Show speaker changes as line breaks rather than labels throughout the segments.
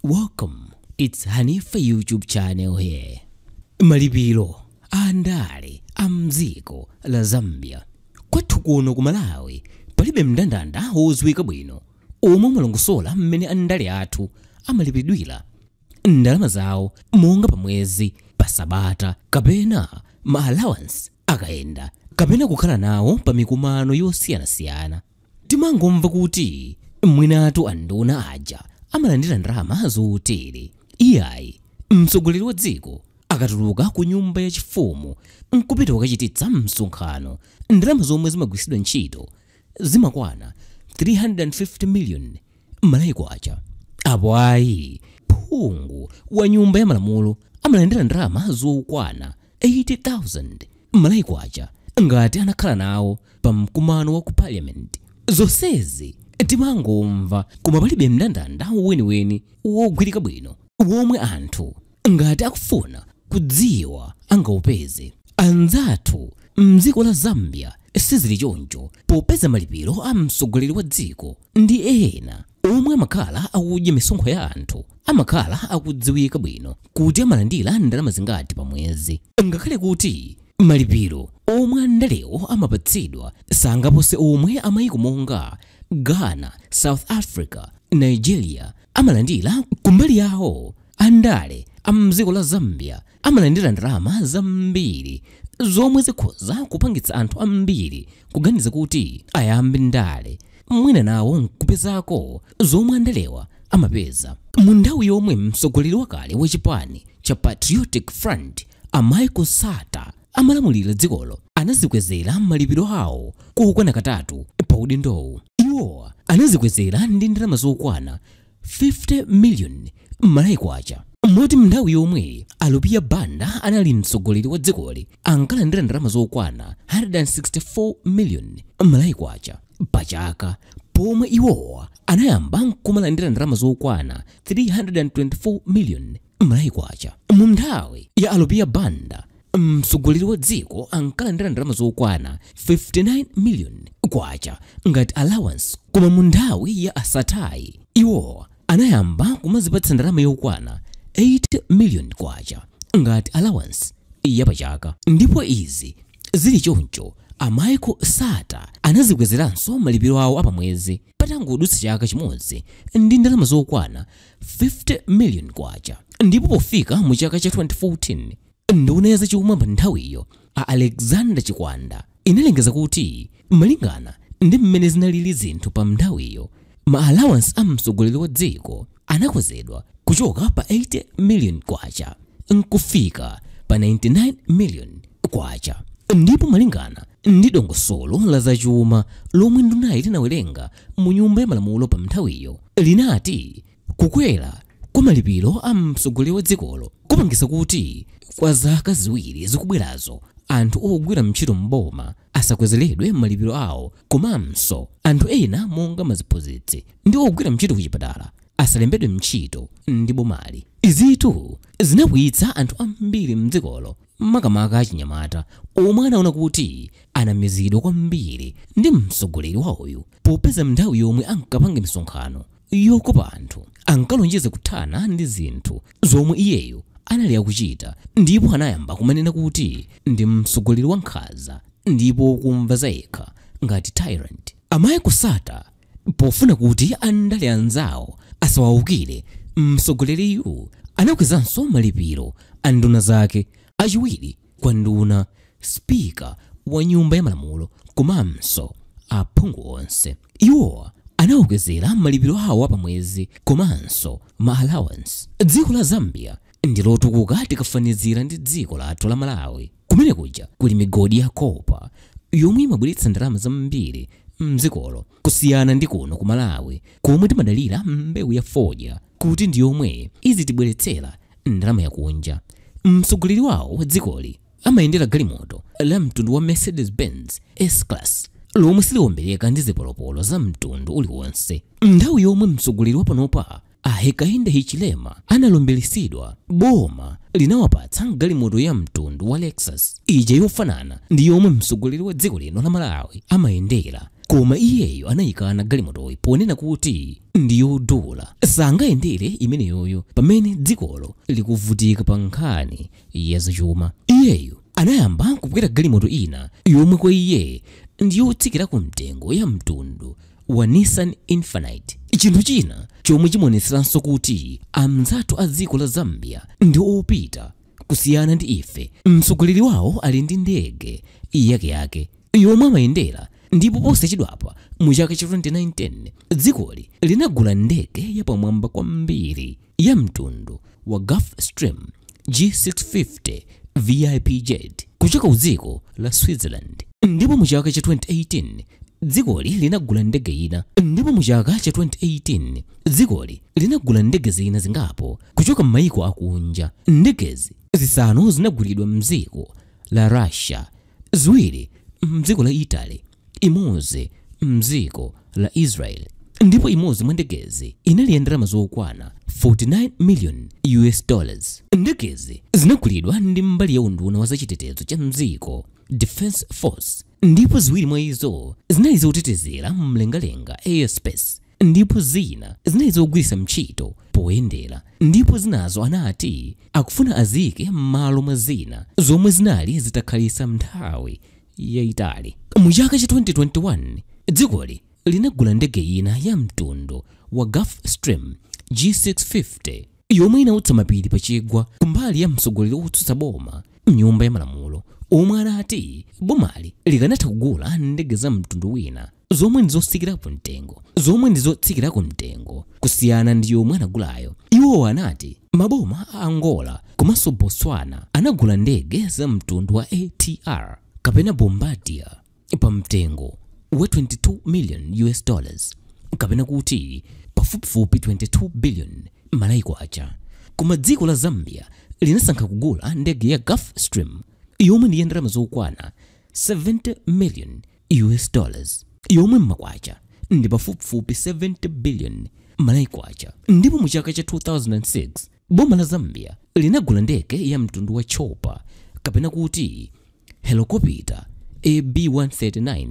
Welcome, it's Hanifa YouTube channel here. Malipiro a ndale a mdziko la Zambia. Kwathu kuno ku Malawi palibe mndandanda wodziwika bwino omwe umalongosola mmene andale athu amalipidwira ndalama zawo monga pa mwezi, pa sabata kapena ma allowance akayenda kapena kukhala nawo pa mikumano yosiyanasiyana. Timangomva kuti mwinatu anduna aja amalandira ndalama zotere. Iyayi, mtsogoleri wa dziko akatuluka ku nyumba yachifumu nkupita kukachititsa msonkhano, ndalama zomwe zimagwiritsidwa ntchito zimakwana 350 million Malawi kwacha. Apo ayi, phungu wa nyumba ya malamulo amalandira ndalama zokwana 80,000 Malawi kwacha ngati anakhala nawo pa mkumano wa ku parliament. Zonsezi timangomva, koma palibe mndandanda weniweni wogwirika bwino womwe anthu ngati akufuna kudziwa angaupeze. Anzathu mdziko la Zambia sizili choncho, popeza malipiro a mtsogoleri wa dziko ndi ena omwe amakhala akudya misonkho ya anthu amakhala akudziwika bwino kuti amalandira ndalama zingati pa mwezi. Ngakhale kuti malipiro omwe andalewo amapatsidwa sangapose omwe amayiko monga Ghana, South Africa, Nigeria amalandira, kumbali yawo andale amdziko la Zambia amalandira ndalama zambiri zomwe zikhoza kupangitsa anthu ambiri kuganiza kuti ayambe ndale, mwina nawo nkupezako zomwe andalewa amapeza. Mu nthawi yomwe mtsogoleri wakale wachipani cha Patriotic Front a Michael Sata amalamulira dzikolo, anazikwezera malipiro awo kokwana katatu pa udindowu. Iwowa anazikwezera ndi ndalama zokwana 50 million Malawi kwacha. Moti nthawi yomwe Alupia Banda anali mtsogoleri wa dzikoli ankalandira ndalama zokwana 164 million Malawi kwacha pachaka, pomwe iwowa anayamba nkumalandira ndalama zokwana 324 million Malawi kwacha. Mu nthawi ya Alupia Banda mtsogoleri wa dziko ankalandira ndalama zokwana 59 million kwacha ngati allowance, koma mu nthawi ya Asatai iwowa anayamba kumazipatsa ndalama yokwana 8 million kwacha ngati allowance yapachaka. Ndipo izi zili choncho, a Michael Sata anazikwezeranso malipiro awo apamwezi patangodutsa chaka chimodzi ndi ndalama zokwana 50 million kwacha. Ndipo pofika mu chaka cha 2014, nduna ya zachuma pa nthawiyo a Alexander Chikwanda inalengeza kuti malingana ndi mmene zinalili zinthu pa nthawiyo, ma allowance a mtsogoleri wa dziko anakwezedwa kuchoka pa 80 million kwacha nkufika pa 99 million kwacha. Ndipo malingana ndi dongosolo la zachuma lomwe ndunayi linawerenga mu nyumba ya malamulo pa nthawiyo, linati kukwera kwa malipiro a mtsogoleri wa dzikolo kupangisa kuti kwa zaka ziwiri zikubwerazo anthu ogwira ntchito mboma asakwezeredwe malipiro awo, komanso anthu ena monga maziphunzitsi ndi ogwira ntchito kuchipatala asalembedwe ntchito ndi bomali. Izitu zinakwiyitsa anthu ambiri mdzikolo, makamaka achinyamata omwe anaona kuti anamizidwa kwambiri ndi mtsogoleri wawoyu, popeza nthawi yomwe ankapanga misonkhano yokopa anthu ankalonjeza kuthana ndi zinthu zomwe iyeyo anali akuchita, ndipo anayamba kumanena kuti ndi mtsogoleri wa nkhanza ndipo kumva zayekha ngati tyrant. A Michael Sata pofuna kuti andale anzawo asawawukire, mtsogoleriyu anakwezanso malipiro a nduna zake, achiwiri kwa nduna, spika wa nyumba ya malamulo komanso aphungu onse. Iwowa anawakwezera malipiro awo apamwezi komanso ma allowance. Dziko la Zambia ndi lotukuka tikafanizira ndi dziko lathu la Malawi. Kumene kuja kuli migodi ya kopa yomwe imabweretsa ndalama zambiri mdzikolo kusiyana ndi kuno ku Malawi komwe timadalira mbewu ya fodya kuti ndi yomwe izitibweretsera ndalama yakunja. Mtsogoleri wawo wa dzikoli amayendera galimoto la mtundu wa Mercedes Benz S-Class lomwe siliwombereka ndi zipolopolo za mtundu uliwonse. Nthawi yomwe mtsogoleri wa panopa a Hakainde Hichilema analumbiritsidwa, boma linawapatsa galimoto ya mtundu wa Lexus ija yofanana ndi yomwe mtsogoleri wa dziko lino la Malawi amayendera. Koma iyeyo anayikana galimotoyi ponena kuti ndiyodula, sangayendere imeneyoyo pamene dzikolo likuvutika pa nkhani ya zachuma. Iyeyo anayamba kukwera galimoto ina yomwe kwa iye ndiyotsikirako mtengo ya mtundu wa Nissan Infinite. Chinthu china chomwe chimaonetseranso kuti anzathu a dziko la Zambia ndi opita kusiyana ndi ife, mtsogoleri wawo ali ndi ndege yakeyake yomwe amayendera, ndipo posachedwapa mu chaka cha 2019 dzikoli linagula ndege yapamwamba kwambiri ya mtundu wa Gulfstream G650 VIP jet kuchoka ku dziko la Switzerland. Ndipo mu chaka cha 2018 dzikoli linagula ndege ina. Ndipo mu chaka cha 2018 dzikoli linagula ndege zina zingapo kuchoka m'mayiko akunja. Ndegezi zisanu zinagulidwa mdziko la Russia, ziwiri mdziko la Italy, imodzi mdziko la Israel, ndipo imodzi mwa ndegezi inali ya ndalama zokwana $49 million. Ndegezi zinagulidwa ndi mbali ya unduna wa zachitetezo cha mdziko, Defense Force, ndipo ziwiri mwa izo zinali zotetezera mlengalenga airspace, ndipo zina zinali zogwiritsa ntchito poyendera, ndipo zinazo anati akufuna azike m'malo mwa zina zomwe zinali zitakhalisa nthawi yayitali. Mu chaka cha 2021 dzikoli linagula ndege ina ya mtundu wa Gulfstream G650 yomwe inautsa mapiri pachigwa kumbali ya mtsogoleri wotsutsa boma mnyumba ya malamulo, omwe anati bomali likanatha kugula ndege za mtundu wina zomwe ndizotsikirapo mtengo kusiyana ndi yomwe anagulayo. Iwo anati maboma a Angola komanso Botswana anagula ndege za mtundu wa ATR kapena Bombardier pa mtengo wa $22 million kapena kuti pafupifupi 22 billion Malawi kwacha. Koma dziko la Zambia linasankha kugula ndege ya Gulfstream yomwe ndi ndalama zokwana $70 million yomwe mmakwacha ndi pafupifupi 70 billion Malawi kwacha. Ndipo mu chaka cha 2006 boma la Zambia linagula ndege ya mtundu wa chopper kapena kuti helicopter AB-139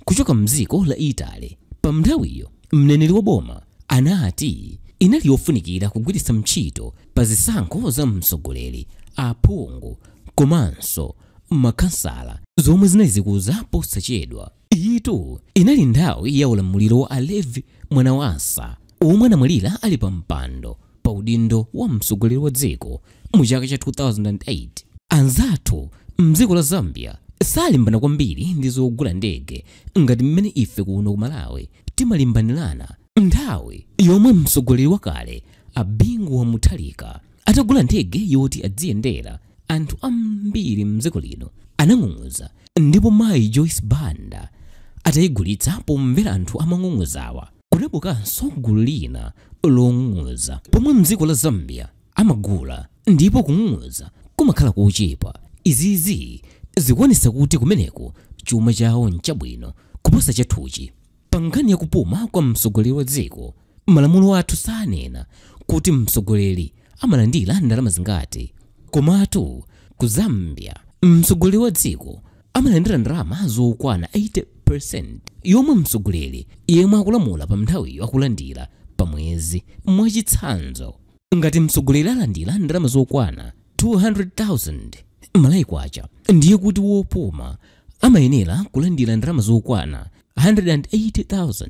kuchoka mdziko la Italy. Pa nthawiyo mneneri wa boma anati inali yofunikira kugwiritsa ntchito pa zisankho za mtsogoleri, aphungu komanso makhansala zomwe zinali zikuza posachedwa. Iyitu inali nthawi ya ulamuliro wa Alevi Mwanawasa omwe anamwalira ali pa mpando pa udindo wa mtsogoleri wa dziko mu chaka cha 2008. Anzathu mdziko la Zambia salimbana kwambiri ndi zogula ndege ngati mmene ife kuno ku Malawi timalimbanirana. Nthawi yomwe mtsogoleri wakale a Bingu wa Mutharika atagula ndege yoti adziyendera, anthu ambiri mdziko lino anang'ung'uza, ndipo mayi Joyce Banda atayigulitsa pomvera anthu amang'ung'uzawa kunabukanso gulu lina long'ung'uza. Pomwe mdziko la Zambia amagula ndipo kung'ung'uza kumakhala kochepa. Izizi zikuonetsa kuti kumeneko chuma chawo nchabwino kuposa chathuchi. Pa nkhani ya kupuma kwa mtsogoleri wa dziko, malamulo athu sanena kuti mtsogoleri amalandira ndalama zingati. Komatu ku Zambia mtsogoleri wa dziko amalandira ndalama zokwana 80% yomwe mtsogoleri yemwe akulamula pa nthawiyo akulandira pa mwezi. Mwachitsanzo, ngati mtsogoleri alandira ndalama zokwana 200,000 Malawi kwacha, ndiye kuti wopuma amayenera kulandira ndalama zokwana 180,000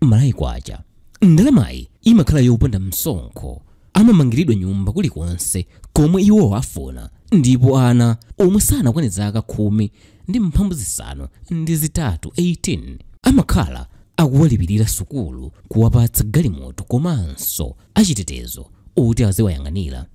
Malawi kwacha. Ndalamayi imakhala yopanda msonkho, amamangiridwa nyumba kulikonse komwe iwo afuna, ndipo ana omwe sanakwane zaka 18 18 amakhala akuwalipirira sukulu, kuwapatsa galimoto komanso achitetezo oti aziwayang'anira.